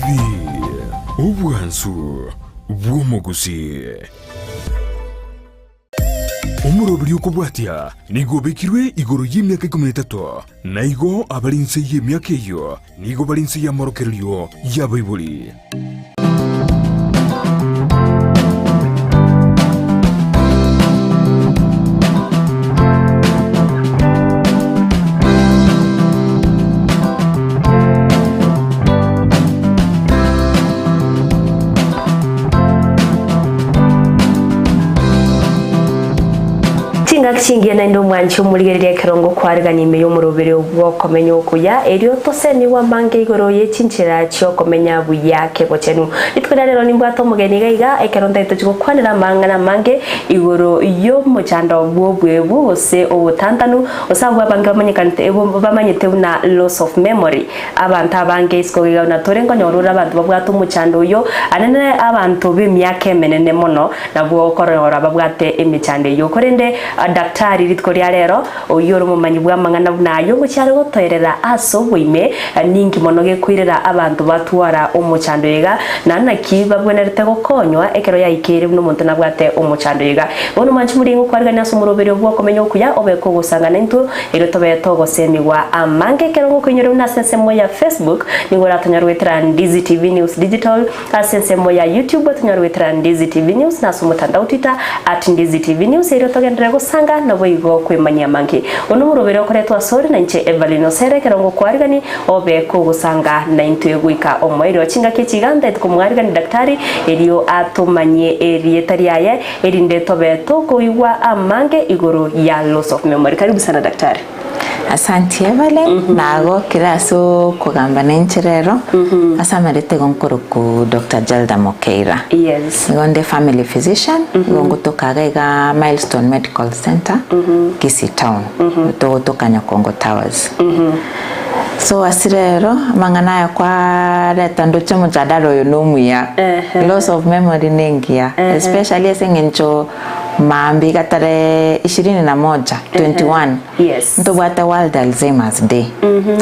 TV, obwansu bw'omogusii. Omoroberi okobwatia nigo obekirwe igoro y'emiaka ikomi na etato, na igo abare inse y'emiaka eyio nigo bare inse y'amorokererio y'abaibori. Chingaki chingiya naende omwanche omorigereria ekero ngokwarigania ime y'omoroberi bw'okomenya okuya, erio tosemigwe amange igoro ye chinchera chi'okomenya buya kebochenu. Rituko ria rero nimbwate omogeni iga iga ekero ntagete tochie gokwanera amang'ana amange igoro y'omochando bw'obwebu gose obotantanu gose abwo abange bamanyekanete bamanyete buna loss of memory. Abanto abange isiko iga buna tore nkonyora ore abanto babwate omochando oyio, anene abanto b'emiaka emenene mono nabwo okorora babwate emechando eyio. Korende daktari rituko ria rero, oyio ore omomanyi bw'amang'ana buna ayio ngochia are gotoerera ase oboime, ninki mono gekoirera abanto batwara omochando oyo iga, na naki babwenerete gokonywa ekero yaikeire buna omonto nabwate omochando oyo iga. Bono mwanche morie ngokwarigania ase omoroberio bw'okomenya okuya, obe kogosangana intwe, Erio tobe togosemigwa amange ekero ngokoinyora buna ase ensemo ya Facebook nigo oratonyore goetera Ndizi TV News Digital, ase ensemo ya YouTube otonyore goetera Ndizi TV News na ase omotandao Twitter at Ndizi TV News erio togenderere gosanga naboigo kwemanyia amange. Oyo nomoroberi okoretwa asore na inche Evelyn Osere ekero ngokwarigani obe kogosanga naintwe goika omoerio. Chingaki echi iga ntaete komwarigani daktari erio atomanyie erieta riaye Erinde tobe tokoigwa amange igoro ya loss of memory. Karibu sana daktari. Asanti Evelyn, nagokire ase okogamba nainche rero, ase amareta igo nkoroku Doctor Jelda Mokeira. Yes. Nigo nde family physician, nigo ngotoka iga iga Milestone Medical Centre, Kisii town, togotoka Nyakongo Towers. So ase rero, amang'ana aya kwareta ndoche omojadala oyo nomuya, loss of memory nengiya, especially ase eng'encho maambia iga tarehe ishirini na moja, 21, Yes. ntobwate World Alzheimer's Day.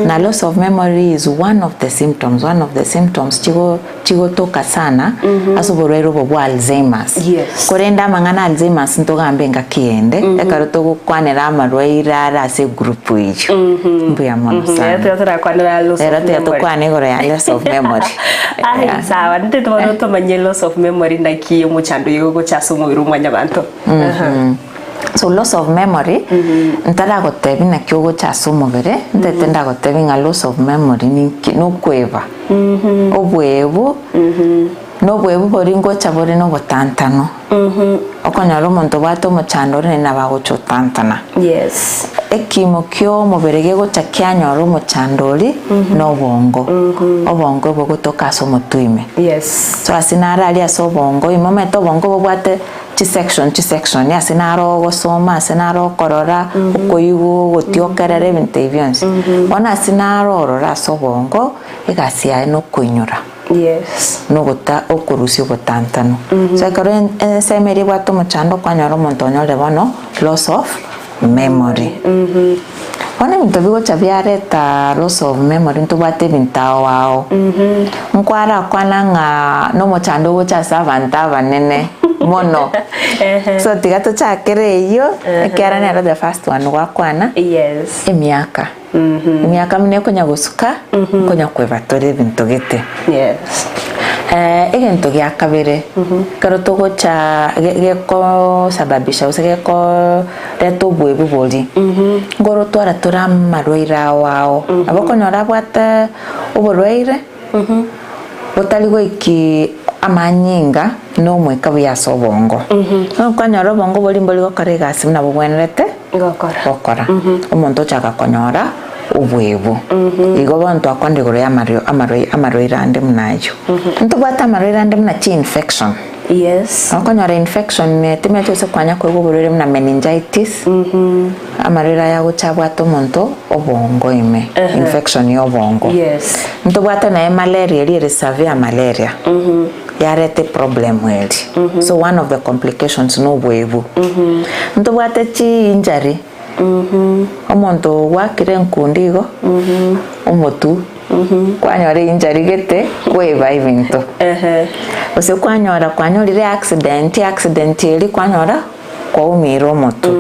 Na loss of memory is one of the symptoms, one of the symptoms chigo chigotoka sana ase oborwaire obo bwa Alzheimer's. Yes. Korende amang'ana a Alzheimer's ntogambe engaki ende, ekero togokwanera amarwaire are ase egroup eyio. Mbuya mono Rero sana. tiga torakwanera loss of Rero tiga memory. tokwane igoro ya loss of memory. Ai, Yeah. sawa nintete bono tomanye loss of memory naki omochando oyo ogocha ase omobere o mwanyabanto. Aha. So loss of memory, ntaragotebi naki ogocha ase omobere, ntete ndagotebi ng'a loss of memory ninki nokweba. Obwebu, nobwebu boria ngocha bore nobotantano. Okonyora omonto obwate omochando ore naende nabo agocha otantana. Yes. Ekiimo kia omobere gegocha kianyora omochando oria, na obongo. Obongo bogotoka ase omotwe ime. Yes. So ase naro aria ase obongo ime, omanyete obongo bobwate chisection chisection, ase naro ogosoma, ase naro okorora, okoigwa, ogotiokerera, ebinto ebi bionsi. Bono ase naro ororo ase obongo, egasi yaye nokoinyora, Yes. nogota okorusia obotantanu. So ekero en- ensemo eria ebwate omochando okonyora omonto onyorire bono loss of memory. Bono ebinto bigocha biareta loss of memory ntobwate ebinto ao ao. Nkwarakwana ng'a nomochando ogocha ase abanto abanene mono. So tiga tochakere eyio, ekiagera nero the first one gwakwana, Yes. emiaka. Emiaka buna ekonya gosuka, nkonya kweba tore ebinto gete. Yes. Egento gia kabere, ekero togocha ge- gekosababisha gose gekoreta oboebi boria, nkorotwara tore amarwaire ao ao. Nabo okonyora abwate oborwaire, botari goiki amanyinga na omoika buya ase obongo. Bono okonyora obongo boria mbori gokora egasi buna bobwenerete Gokora. gokora. Omonto ochaka konyora obwebu. Igo bono twakwanire igoro ya amario amarwai amarwaire ande buna ayio. Ntobwate amarwaire ande buna chi-infection. Yes. Okonyora infection timanyeti gose kwanya koigwa oborwaire buna meningitis, amarwaire aya agocha abwate omonto obongo ime, infection ya obongo. Yes. Ntobwate naye malaria eria ere severe malaria, yareta eproblem eria. So one of the complications na obwebu. Ntobwate chi injury, omonto ogwakire enkundi igo, omotwe. Kwanyora einjury gete, kweba ebinto. Gose kwanyora kwanyorire accident, accident eria kwanyora kwaumiire omotwe.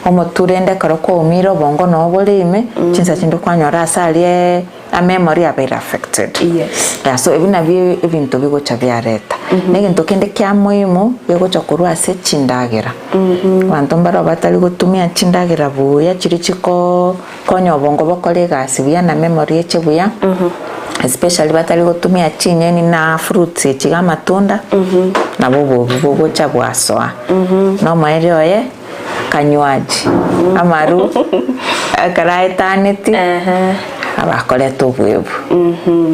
Omotwe rende ekero kwaumiire obongo noo bore ime, chinsa chinde kwanyora ase aria amemory abeire affected. Yes. Yeah, so ebi nabio ebinto bigocha biareta. Na egento kende kia muhimu gegocha korwa ase chindagera. Abanto mbaro batari gotumia chindagera buya chiria chikoo konya obongo bokore egasi buya na memory eche buya, especially batari gotumia chinyeni na fruits echi iga amatunda, nabo obobe bogocha bwasoa. Na omoerio oye, kanywaji, amaru, ekero aetaneti, abakoreta obwebu,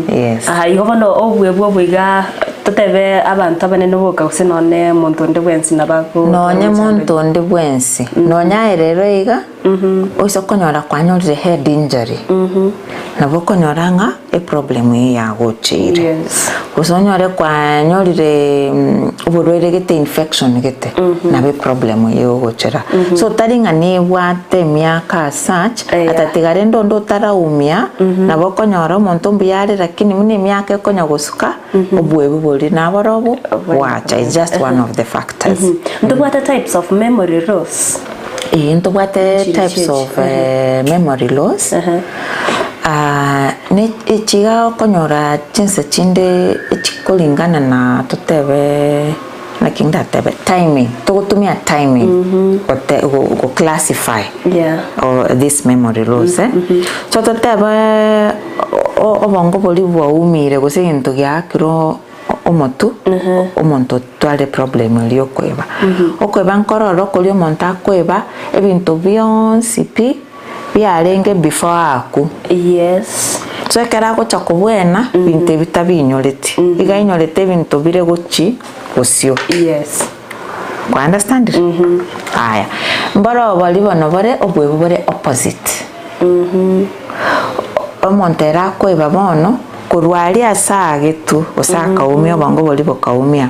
yes. Aha igo bono obwebu obo iga totebe abanto abanene boka gose nonye omonto onde bwensi nabo ago Nonye monto onde bwensi, nonye aye rero iga. Oise konyora kwanyorire head injury, nabo okonyora ng'a eproblem eyio yagocheire. Yes. Gose onyore kwanyorire oborwaire gete infection gete, nabo eproblem eyio egogochera. So tari ng'a nebwate emiaka as such, Yeah. atatiga rende onde otaraumia, nabo okonyora omonto mbuya are lakini buna emiaka ekonya gosuka, obwebi boria naborobwo bwacha. It's just one of the factors. Ntobwate types of memory loss. Ee, ntobwate Chiri types chiachi. of eh, memory loss. Ah, ne echi iga okonyora chinsa chinde echikolingana na totebe naki ndatebe timing, togotumia timing gote go go classify Yeah. or this memory loss eh. So totebe o- obongo boria bwaumire gose egento giaakirwe omotu, omonto otware problem eria okoeba. Okoeba nkorora okoria omonto akoeba ebinto bionsi pi biarenge before akwo. Yes. So ekero agocha kobwena, binto ebi tabinyoreti, iga ainyorete ebinto bire gochi bosio. Yes. Kwa understandire? Aya, mboro boria bono bore obwebu bore opposite. Omonto ere akoeba bono, korwa aria ase agetwe, gose akaumia obongo boria bokaumia,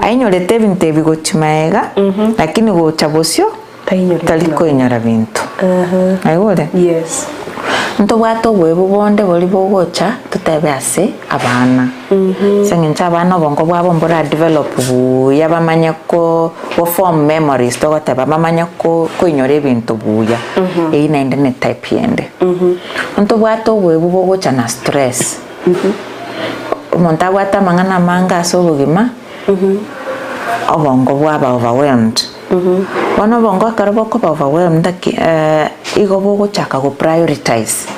ainyorete ebinto ebi gochia magega, lakini gocha bosio, Tainyoreti tari nonye. koinyora binto. Naigure? Yes. Ntobwate oboebu bonde boria bogocha totebe ase abana. Ase eng'encho abana obongo bwabo mbora develop buya bamanye ko go form memories togoteba bamanye ko koinyora ebinto buya. Eyio naende ne type yende. Ntobwate oboebu bogocha na stress. Omonto abwate amang'ana amange ase obogima, obongo bwaba overwhelmed. Bono obongo ekero bokoba overwhelmed naki igo bogochaka go prioritize,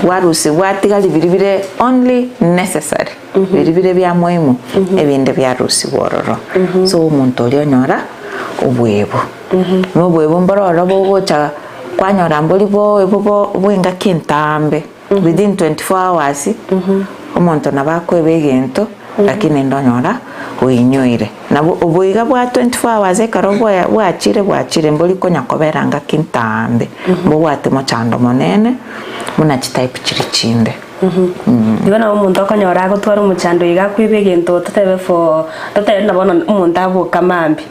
bwarusia bwatiga ribiria bire only necessary, biria bire bia muhimu, ebinde biarusigwa ororo. So omonto oria onyora obwebu. Na obwebu mboro oro bogocha kwanyora mbori boebu bo bwa engaki entambe. Within 24 hours omonto nabo akoeba egento lakini naende onyora oinyoire. Nabo oboiga bwa 24 hours ekero bwa bwachire bwachire mbori konya kobera ngaki ntambe mbobwate mochando monene buna chitype chiria chinde. Igo nabo omonto okonyora agotwara omochando iga akoeba egento totebe for totebe buna bono omonto aboka mambia,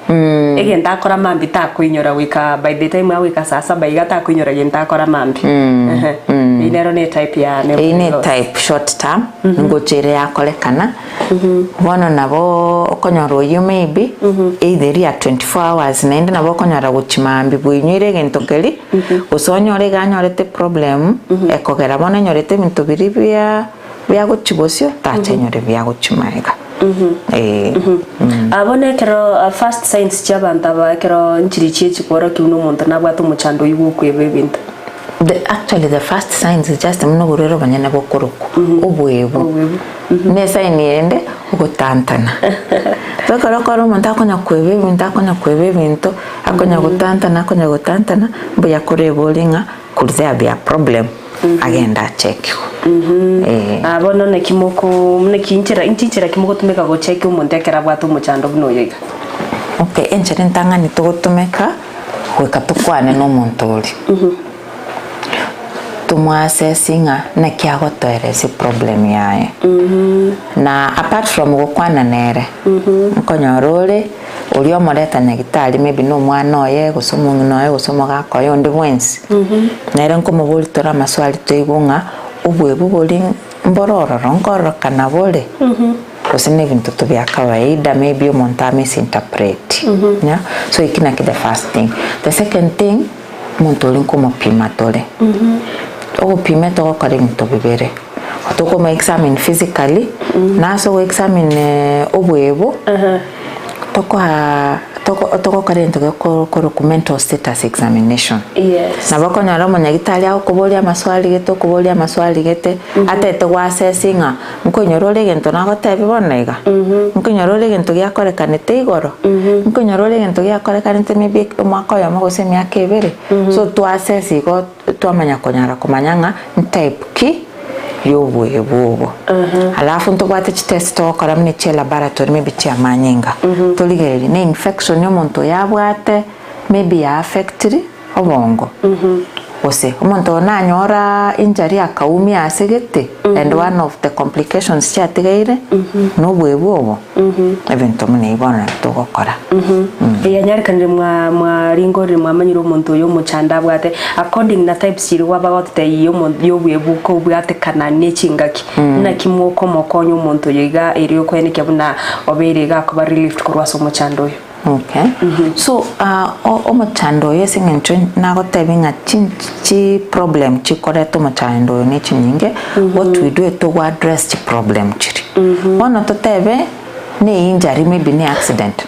egento akora mambia takoinyora goika by the time agoika saa saba iga takoinyora gento akora mambia. Ehe. Eyio nero ne type ya Eyio memory ne loss. type short term ngocha ere yakorekana bono nabo okonyora oyio maybe either eria ya 24 hours naende nabo okonyora gochia mambia bwainyoire egento keria gose onyore iga anyorete problem ekogera bono enyorete ebinto biria bia biagochia bosio tacha enyore biagochia magega eh. Ah, bono ekero ah, first signs chia abanto aba ekero nchiri chie chikworokia buna omonto nabwate omochando oyio bwokoeba ebinto. The actually the first signs is just buna oborwaire obonyene bokorokwa obwebu Obwebu. ne esign ende ogotantana. So ekero okora omonto akonya koeba ebinto akonya koeba ebinto akonya gotantana akonya gotantana mbuya korebori ng'a could there be a problem agende achekiwe eh. Ah, bono naki moko naki nchera inchi nchera ki mogotumeka gocheki omonto ekero abwate omochando buna oyo iga? Okay, enchera entang'ani togotumeka goika tokwane na omonto oria. Tomoassess ng'a naki agotoeresia eproblem yaye. Na apart from gokwana nere, nkonyora ore oria omoreta nyagitari maybe na omwana oye gose omong'ina oye gose omogaka oye onde bwensi, nere nkomoboria tore amaswali toigwe ng'a obwebu boria. Mbore ororo nkororokana bore, gose na ebinto tu bia kawaida maybe omonto a misinterpret yeah so eki naki the first thing. The second thing, omonto oria nkomopima tore, ogopima togokora ebinto bibere, tokomo examine physically, na ase ogo examine obwebo, tokoa toko togokora egento gekorokwa mental status examination. Yes. Nabo okonyora omonyagitari agokoboria amaswali gete okoboria amaswali gete, atagete go assess ng'a nkoinyora ore egento nagotebia bono iga, nkoinyora ore egento giakorekanete igoro, nkoinyora ore egento giakorekanete maybe omwaka oyomo gose emiaka ebere. So twa assess igo twamanya konyara komanya ng'a ntype ki y'oboebu obo. Alafu ntobwate chitest togokora buna echia laboratory maybe chiamanyinga, torigererie ne infection omonto oyo abwate maybe ya affectiri obongo, gose omonto oyo nanyora injury akaumia ase gete and one of the complications chiatigaire noboebu obo, ebinto buna ebi bono nabio togokora. Yanyarekanire mwa mwaringorire mwamanyire omonto oyo omochando abwate according na types chiria gwabagototebia yomo yobuya kobwatekana ne chingaki naki mokomokonya omonto oyo iga erio koenekia buna obeire iga akoba relieved korwa ase omochando oyo. Okay. So ah, o- omochando oyo ase eng'encho nagotebia ng'a chin chiproblem chikoreta omochando oyo ne chinyinge, what we do togo address chiproblem chiria. Bono totebe ne injury maybe ne accident,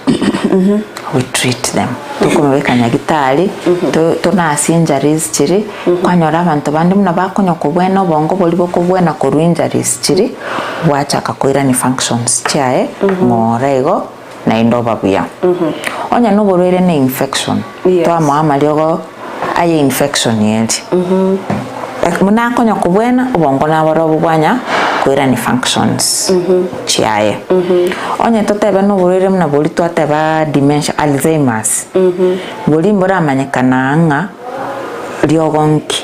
we treat them. Tokomobeka nyagitari, to tonase injuries chiria, kwanyora abanto bande buna bakonya kobwena obongo boria bokobwena korwa injuries chiria, bwachaka koirania functions chiaye ng'ora igo. naende oba buya. Onye noborwaire ne infection, Yes. twamoa amariogo aye infection eria. Ek- Buna akonya kobwena, obongo naborobwo bwanya koirania functions chiaye. Onye totebe noborwaire buna boria twateba dementia, Alzheimer's, boria mboramanyekana ng'a riogo nki.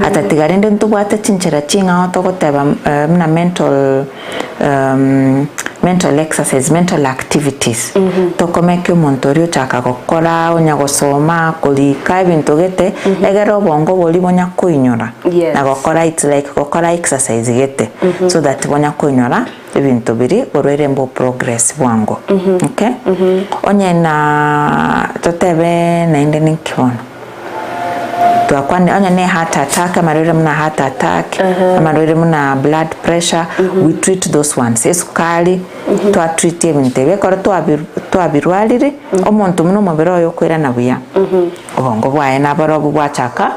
Atatiga rende ntobwate chinchera ching'ao togoteba buna mental mental exercise, mental activities, tokomeke omonto oria ochaka gokora, onya gosoma, korika ebinto gete, egere obongo boria bonya koinyora Yes. na gokora it's like gokora exercise gete, so that bonya koinyora ebinto biria borwaire mbo progress bwango, okay. Onye na totebe naende ninki bono. Twakwanire onye ne heart attack, amarwaire buna heart attack, amarwaire buna blood pressure, we treat those ones. Esukari, twa treat ebinto ebi. Ekero twabi twabirwarire, omonto buna omobere oye okoirana buya, obongo bwaye naborobwo bwachaka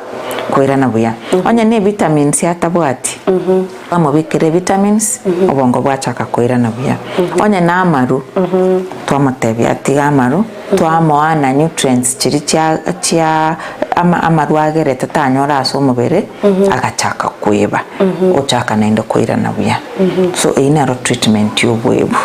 koirana buya. Onye ne vitamins atabwati, twamobekera evitamins, obongo bwachaka koirana buya. Onye na amaru, twamotebia atige amaru. Twamoa na nutrients chiria chia chia ama amarwa agerete tanyora ase omobere, agachaka kweba, ochaka naende koirana buya. So eyio nero treatment ya obwebu.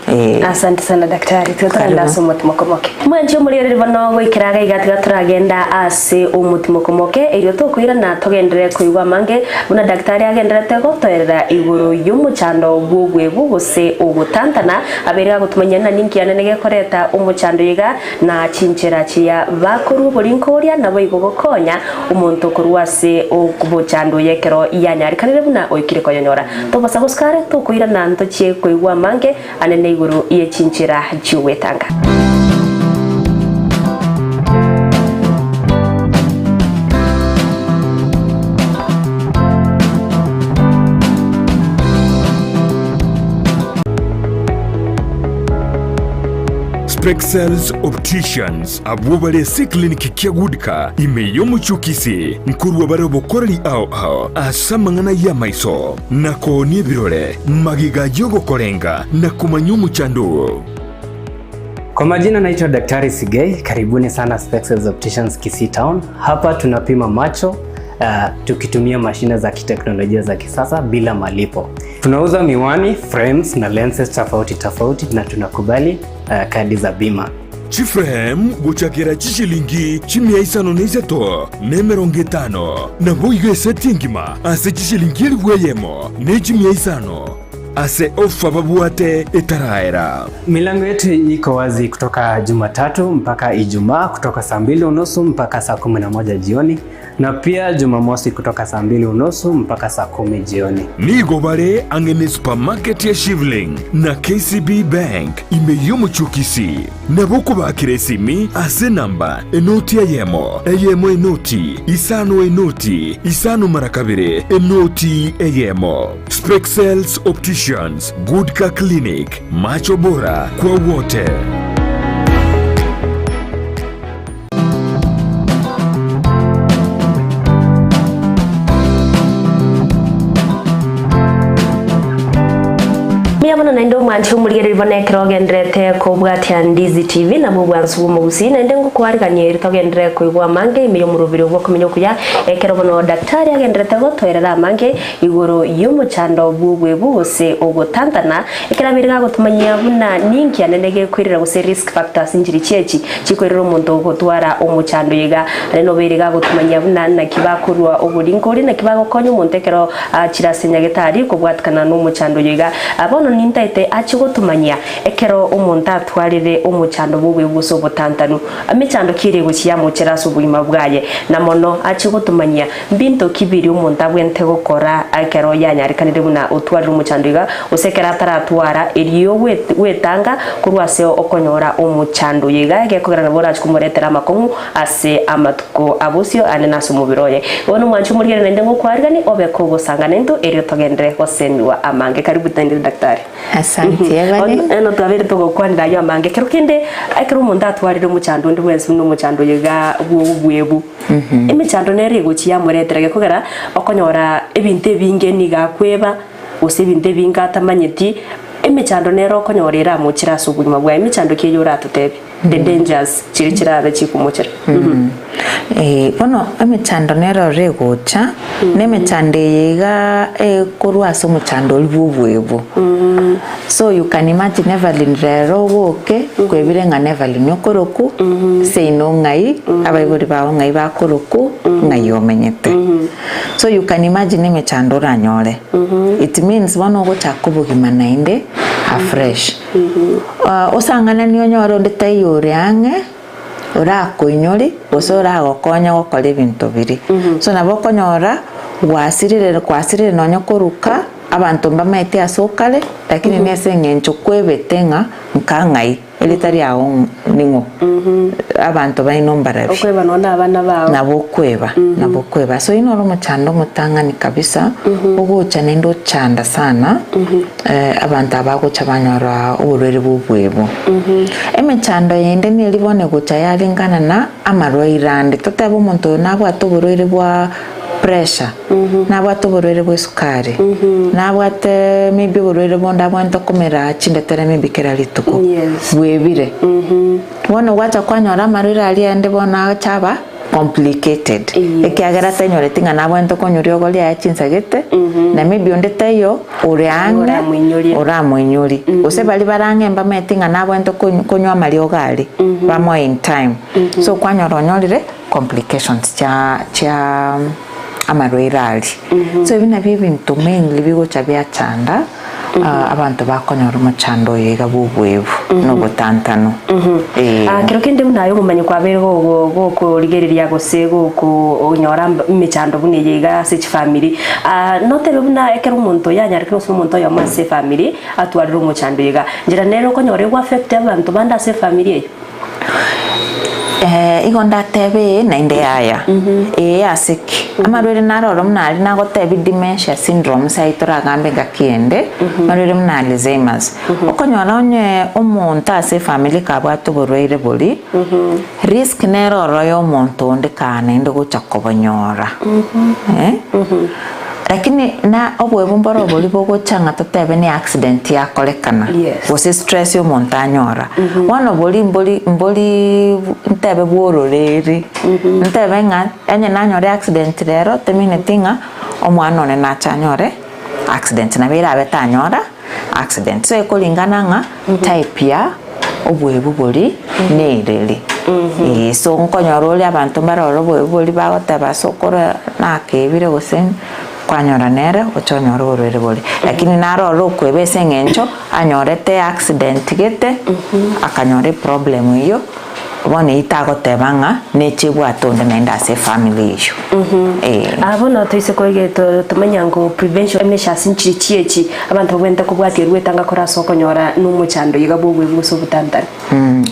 Eh. Asante sana daktari, tiga toragenda Karibu. ase omotimoka omoke. Mwanche omorigereri bono goikera iga iga tiga toragenda ase omotimoka omoke erio tokoirana togenderere koigwa amange buna daktari agendererete gotoerera igoro y'omochando bw'obwebu gose ogotantana Abeire agotumanyia ng'a ninki anene gekoreta omochando iga, na chinchera chiya bakorua oborinko oria naboigo gokonya omonto korwa ase obochando oyo ekero yanyarekanire buna oikire koyonyora. Tobosa gosika are tokoirana ntochie koigwa amange anene igoro ye chinchera chi'ogwetanga. Spexels Opticians abwo bare ase eclinic kia Goodka ime y'omochie o Kisii nkorua bare obokoreri ao ao ase amang'ana y'amaiso na koonia ebirore magega y'ogokorenga na komanya omochando oo. Kwa majina naitwa Daktari Sigei, karibuni sana Spexels Opticians Kisii Town. Hapa tunapima macho tukitumia mashine za kiteknolojia za kisasa bila malipo. Tunauza miwani, frames na lenses tofauti tofauti na tunakubali kadi za bima. Chiframe gochakera chishilingi chimia isano na isato na emerongo etano, naboigo eseti engima ase chishilingi elifu eyemo ne chimia isano ase ofa babwate etaraera. Milango yetu iko wazi kutoka Jumatatu mpaka Ijumaa kutoka saa mbili unusu mpaka saa 11 jioni. na pia Jumamosi kutoka saa mbili unusu mpaka saa kumi jioni. Nigo bare ang'e ne supermarket ya Shivling na KCB Bank ime y'omochie o Kisii. Nabo okobakera esimi ase enamba enoti eyemo, eyemo enoti, isano enoti, isano mara kabere, enoti eyemo. Spexels Opticians, Good Car Clinic, macho bora kwa wote. Mbuya mono naende omwanchi omorigereria bono ekero ogendererete kobwatia Ndizi TV nabwo obwansu bw'omogusii naende ngokwarigania eri togenderere koigwa amange ime y'omoroberi obw'okomenya okuya ekero bono daktari agendererete gotoerera amange igoro y'omochando bw'obwebu gose ogotantana ekero abeire gagotomanyia buna ninki anene gekoirera gose risk factors nchiri chiechi chikoirera omonto gotwara omochando iga. Aria nobeire gagotomanyia buna naki bakorua oboringo oria naki bagokonya omonto ekero achire ase nyagetari kobwatikana nomochando oyo iga. Bono nintaete achie gotomanyia ekero omonto atwarire omochando bw'obwebu gose obotantanu, mechando ki ere egochia yamochera ase obogima bwaye, na mono achie gotomanyia Mbinto ki biria omonto abwenerete gokora ekero yanyarekanire buna otwarire omochando iga, gose ekero ataratwara, erio gwetanga korwa ase okonyora omochando oyo iga, egekogera nabo orache komoretera amakong'u ase amatuko abosio aande na ase omobere oye. Bono mwanche omorigererie naende ngokwariganie obe kogosanga naintwe, erio togenderere gosemiwa amange. Karibu naende Daktari. Asante Evelyn. Bono twabeire togokwanera ayio amange. Ekero kende ekero omonto atwarire omochando onde bwensi buna omochando oyo iga bw'obwebu, Emechando nere egochia yamoretera gekogera okonyora ebinto ebinge nigo akweba, gose ebinto ebinge atamanyeti, emechando nere okonyora eramochire ase obogima bwaye. Emechando ki eyio oratotebie? The dangers chiria chirabe chikomochera. Eh, bono emechando nere ore egocha, na emechando eye iga ekorwa ase omochando oria bwa obwebo. So you can imagine Evelyn rero ogoke kwebire ng'a n'Evelyn okoroku, seino ng'ai, abaibori bao ng'ai bakoroku, ng'ai omenyete. So you can imagine emechando oranyore. It means bono ogochaka obogima naende afresh. Osang'anani onyore onde taiyo ore ang'e, orakoinyore gose oragokonye gokora ebinto biria. So nabo okonyora gwasirire kwasirire nonye koruka. Abanto mbamaete ase okare, lakini nese eng'encho kwebete ng'a nka ng'ai, erieta riao ning'o, abanto baino mbarabi. Okweba nonya na abana bao. Nabo okweba, nabo okweba. So oyio noro omochando omotang'ani kabisa, ogocha naende ochanda sana, abanto aba bagocha banyora oborwaire bwa obwebo. Emechando yende neri bono egocha yarengana na amarwaire ande, totebe omonto oyo nabwate oborwaire bwa pressure, nabwate oborwaire bwa esukari, nabwate maybe oborwaire bonde abwenerete komera chindetere maybe kera rituko, Yes. bwebire. Bono gwacha kwanyora amarwaire aria ande bono agocha aba complicated, Yes. ekiagera tanyoreti ng'a nabwenerete konywa riogo riaye chinsa gete, na maybe onde taiyo ore ang'e Oramoinyorie. oramoinyorie. Gose baria bare ang'e mbamaeti ng'a nabwenerete kony- konywa amariogo aria, bamoe in time. So kwanyora onyorire. complications chia chia amarwaire aria. So ebi nabio ebinto mainly bigocha biachanda abanto bakonyora omochando oyo iga bwa obwebu na obotantanu. Eeh. Ah, kero kende buna aye omomanyi kwabeire gogo gokorigereria gose gokonyora emechando buna eye iga ase chifamiri, ah notebe buna ekero omonto yanyarekire gose omonto oyomo ase efamiri atwarire omochando iga, nchera nere okonyora ego affect abanto bande ase efamiri eyio? Igo ndatebe ee naende yaya. Ee ase ki? Amarwaire naro oro buna aria nagotebia dementia syndrome ase ayio toragambe engaki ende, amarwaire buna Alzheimer's. Okonyora onye omonto ase efamiri kabwate oborwaire boria, risk nere oro ya omonto onde kaa naende gocha kobonyora. Lakini na oboebu mboro oboria bogocha ng'a totebe ne accident yakorekana, Yes. gose stress omonto anyora. Bono boria mbori mbori ntebe bwa ororeri, ntebe ng'a onye nanyora accident rero temineti ng'a omwana one nache anyore accident, nabo erabe tanyora accident. So ekoringana ng'a type ya oboebu boria nereri. Eeh so nkonyora ore abanto mbare ororo oboebu boria bagoteba ase okore nakebire gose kwanyora nere oche onyore oborwaire boria. Lakini naro ororo okoeba ase eng'encho anyorete accident gete, akanyora eproblem eyio. Bono eyio tagoteba ng'a neche ebwate onde naende ase efamily eyio. Ee. Aa bono toise koige to tomanya ngo prevention measures nchiri chiechi abanto babwenerete kobwatia erwe etanga kore ase okonyora na omochando iga bwa obwebi gose obotantare.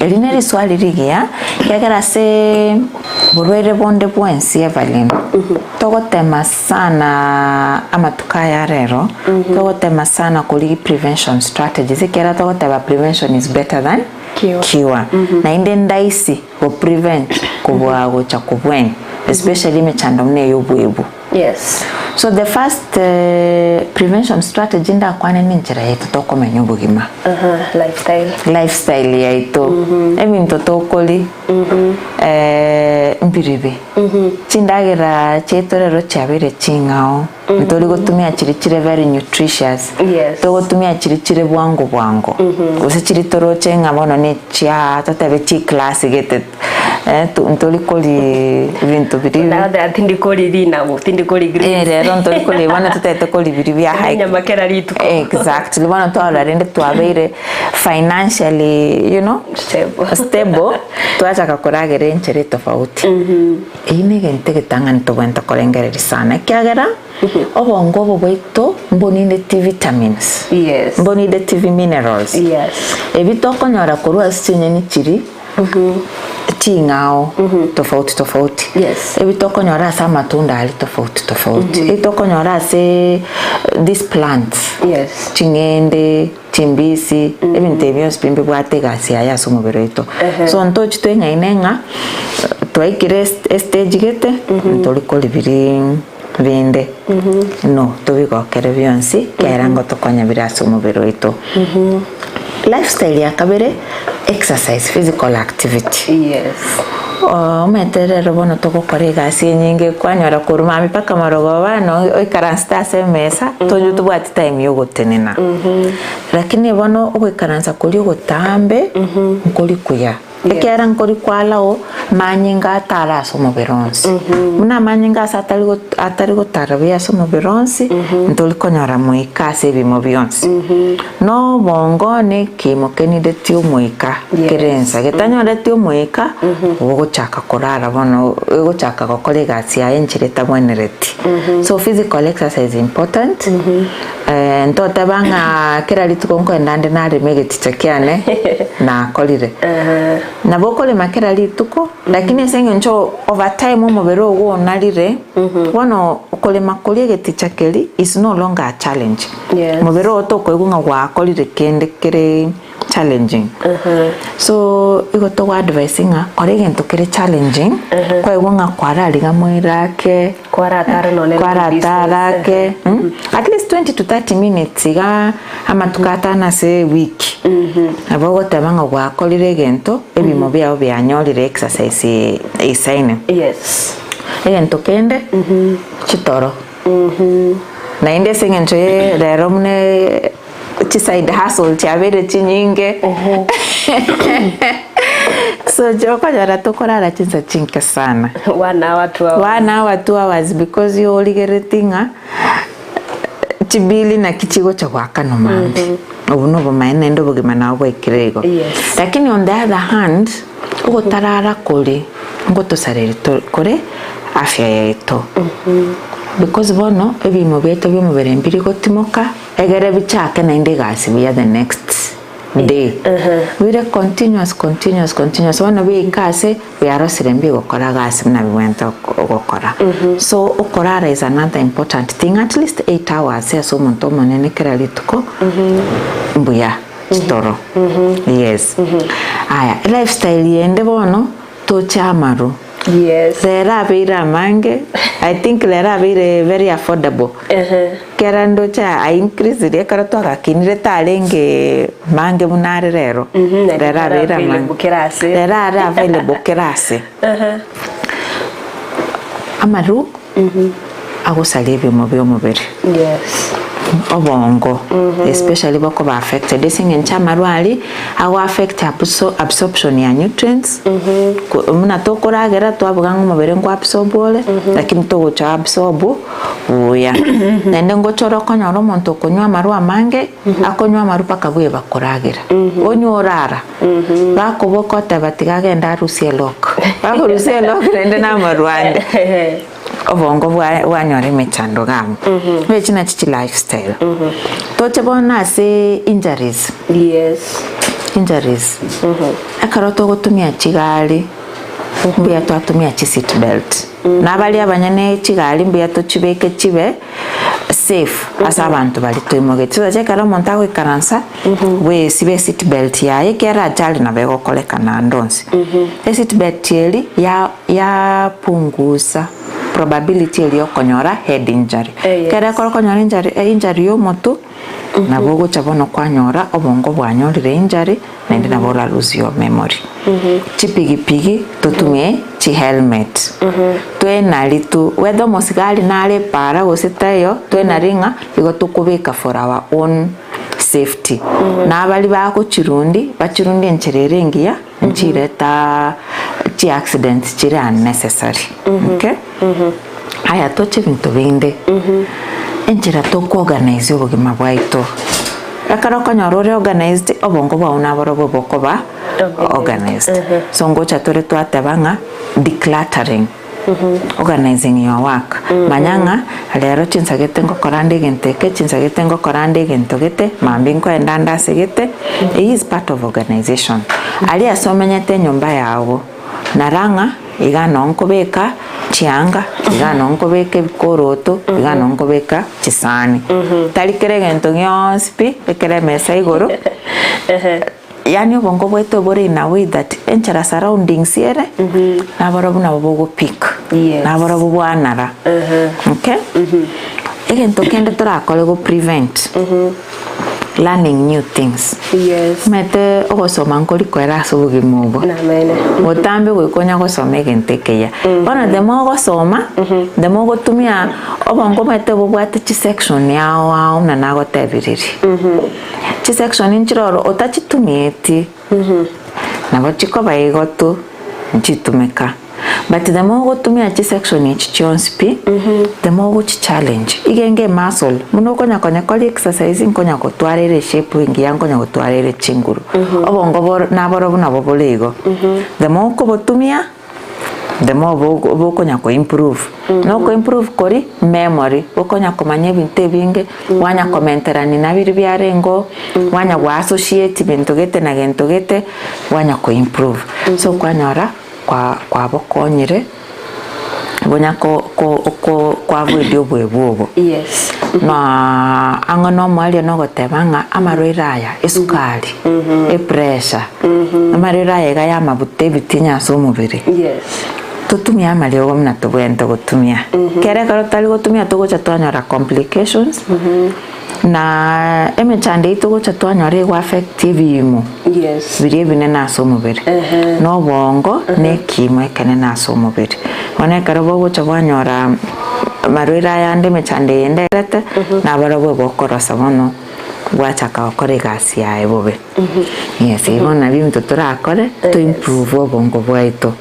Eri neriswali rigiya, ekiagera ase borwaire bonde bwensi Evelyn, togotema sana amatuko aya arero, togotema sana korigia prevention strategies ekiagera togoteba prevention is better than cure. Naende ndaisi go prevent kobua gocha kobwenia especially emechando buna eya obwebu. Yes. So the first prevention strategy ndakwane nenchera yaito tokomenya obogima. Aha, lifestyle. Lifestyle yaito, ebinto tokori, mbiribi. Chindagera chiaito rero chiabeire ching'ao, ntori gotumia chiria chire very nutritious, Yes. togotumia chiria chire bwango bwango, gose chiria toroche ng'a bono ne chia totebe chiclass gete. Ntori kori ebinto biria. Nagotebi tindi kori rinagu, tindi kori greens. Eh rero ntori kori bono totagete kori biria bia high. Enyama kera rituko. Exactly bono twarora rende twabeire financially you know Stable. stable twachaka koragera enchera etofauti. Eyio na egento egetang'ani tobwenerete korengereria sana ekiagera obongo obo bwaito mbonindeti vitamins, Yes. mbonindeti minerals. Yes. Ebi tokonyora korwa ase chinyeni chiria. Ching'ao tofauti tofauti. Yes. Ebi tokonyora ase amatunda aria tofauti tofauti. Ebi tokonyora ase these plants. Yes. Ching'ende, chimbisi, ebinto ebi bionsi pi mbibwate egasi yaye ase omobere oito. So ntochi tweng'aine ng'a twaikire estage gete, ntori kori biria binde. No, tobigokere bionsi ekiagera ngotokonya bire ase omobere oito. Lifestyle ya kabere, exercise, physical activity. Yes. Omanyete rero bono togokora egasi enyinge kwanyora korwa mambia mpaka marogoba bono oikaransete ase emesa tonywe tobwati time ya ogotenena. Lakini bono ogoikaransa koria ogotambe nkori kuya. Ekiagera nkori kwalao manyinga atare ase omobere onsi. Buna amanyinga ase atari atari gotara buya ase omobere onsi, ntori konyora moika ase ebimo bionsi. Na obongo na ekiimo kenideti omoika kere ensa, getanyoreti omoika, ogochaka korara bono egochaka gokora egasi yaye enchera etabwenereti. So physical exercise is important, ntoteba ng'a kera rituko nkoenda nde nareme egeticha kiane, nakorire. Nabo okorema kera rituko, lakini ase eng'encho over time omobere ogo onarire, bono okorema koria egeticha keria is no longer a challenge. Yes. Omobere oo tokoigwa ng'a gwakorire kende kere challenging. So igo togo advise ng'a kora egento kere challenging, kwaigwa ng'a kwarariga moira ake, Kwaratara nonye na kwaratara ake, at least 20 to 30 minutes iga amatuko atano ase ewiki, nabo ogoteba ng'a gwakorire egento, ebimo biago bianyorire exercise eisaine. Yes. Egento kende, chitoro. Naende ase eng'encho ye rero buna chiside hustle chiabeire chinyinge, so okonyora tokorara chinsa chinke sana. One hour, two hours. One hour, two hours because igo origeretie ng'a chibili naki chigocha goakanwa mambia. Obwo na obomaene naende obogima nabo bwaikire igo. Yes. Lakini on the other hand, ogotarara kore ngotosareria to kore afya yaito. Because bono ebiimo biaito bia omobere mbiri gotimoka egere bichake naende egasi buya the next day. Bire continuous continuous continuous bono biaika ase biarosire mbigokora gasi buna bibwenerete gokora. So okorara is another important thing at least 8 hours ase omonto omonene kera rituko mbuya chitoro. Yes. Aya lifestyle yende bono toche amaru. Yes. Rero abeire amange, I think rero abeire very affordable. Kera ndoche a increase ria ekero twagakinire tarenge mange buna are rero. naende Rero tari abeire amange. available kera ase. Rero are available kera ase. Amaru agosaria ebioma bia omobere. Yes. Obongo especially bokoba affected ase eng'encho amarwa aria ago affect absorption ya nutrients buna tokoragera twabuga ng'a omobere nko absorb ore lakini togocha absorb buya. Naende ngocha ore okonyora omonto okonywa amarwa amange akonywa amarwa mpaka bweba koragera onywe orara bakoboka oteba tiga agende arusie elock bakorusia elock naende na amarwa ande. Obongo bwaye bwanyora emechando iga amo. Echi nachi chi lifestyle. Toche bono ase injuries. Yes. Injuries. Ekero togotumia chigari, mbuya twatumia chi seat belt. Na baria abanyene chigari mbuya tochibeke chibe safe ase abanto baria toimogetie. Sasa ekero omonto agoikaransa, bwesibe eseat belt yaye ekero ajali nabo egokorekana ande onsi. Eseat belt eria ya. Yapungusa probability eria yokonyora head injury. Eh, yes. Ekero ekero okonyora injury, eh, injury ya omotwe, nabo ogocha bono kwanyora obongo bwanyorire injury, naende nabo ora lose your memory. Chipigipigi totumie chihelmet, twenari tu, whether omosigari nare epaara gose taiyo, twenari ng'a igo tokobeka for our own safety. Na abaria bagochirundi, bachirundie enchera ere engiya. Nchireta chi accidents chire unnecessary okay aya toche ebinto binde enchera toko organize obogima bwaito ekero okonyora ore organized obongo bwao naborobwo bokoba organized so ngocha tore twateba ng'a decluttering. Organizing your work, manya ng'a rero chinsagete ngokora nde egento eke, chinsagete ngokora nde egento gete, mambia nkoenda nde ase gete, eyio is part of organization. Aria ase omenyete enyomba yago, nara ng'a iga noo nkobeka chianga, iga noo nkobeka ebikoroto, iga noo nkobeka chisani. Tari kera egento gionsi pi, ekere emesa igoro. Yaani obongo bwaito bore in a way that enchera surroundings ere, nabarobwo nabo bogo pick, Yes. nabarobwo bwanara, okay? Egento kende torakore go prevent, learning new things. Yes. Omanyete ogosoma nkori koera ase obogima obo. Namene. Botambe goika onya gosoma egento ekeyia. Bono the more ogosoma, the more ogotumia obongo omanyete bobwate chisection ao ao buna nagotebireria. Chisection nchire oro otachitumieti nabo chikoba igo tu nchitumeka but the more ogotumia chisection echi chionsi pi the more ogochi challenge iga enge emuscle buna okonya konyekora exercise nkonya gotwara ere eshape engiya nkonya gotwara ere chinguru obongo boro naborobwo nabo bore igo the more okobotumia. The more bokonya ko improve, na oko improve koria memory, bokonya komanya ebinto ebinge, wanya komenterania na biria biarengeo, wanya go associate binto gete na gento gete, wanya ko improve. So kwanyora kwa kwabokonyire bonya ko ko ko ko avoid oboebu obo. Yes. Na ang'e na omoerio nogoteba ng'a amarwaire aya, esukari, epressure, amarwaire aya iga yamabuta ebitinya ase omobere, Yes. totumie amariogo buna tobwenerete gotumia. Kere ekero totari gotumia togocha twanyora complications, na emechando eyio togocha twanyora ego affect ebiimo Yes. biria ebinene ase omobere, na obongo na ekiimo ekenene ase omobere. Bono ekero bogocha bwanyora amarwaire ayande emechando eye nderete, nabarabwo bokorosa bono bwachaka gokora egasi yaye bobe. Yes, igo nabio ebinto torakore, to improve obongo bwaito.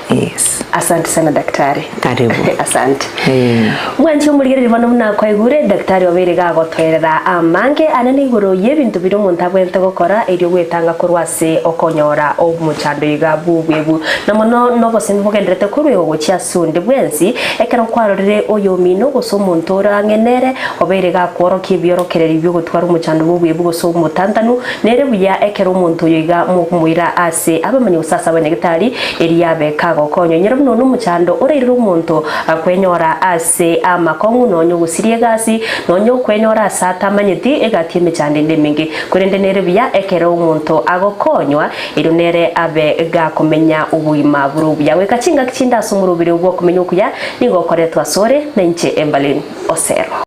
Yes. Asante sana daktari. Karibu. Asante. Eh. Mwanche omorigereria bono buna kwaigure daktari obeire gagotoerera amange anene igoro y'ebinto biria omonto abwenerete gokora erio gwetanga korwa ase okonyora omochando iga bw'obwebu. Na mono nobosemi bogendererete korwa igo gochia ase onde bwensi, ekero kwarorire oyomino gose omonto ore ang'e nere obeire gakworokia ebiorokererio bi'ogotwara omochando bw'obwebu gose omotantanu, nere buya ekero omonto oyo iga mokomoira ase abamanyi gose ase abanyagitari, erio abe kagokonywa. Inyora buna one omochando orairire omonto kwenyora ase amakong'u, nonya ogosiria egasi, nonya okwenyora ase atamanyeti egati y'emechando ende emenge. Korende nere buya ekero omonto agokonywa, erio nere abe gakomenya obogima bore obuya. Goika chingaki chinde ase omoroberi bw'okomenya okuya nigo okoretwa asore, nainche Evelyn Osero.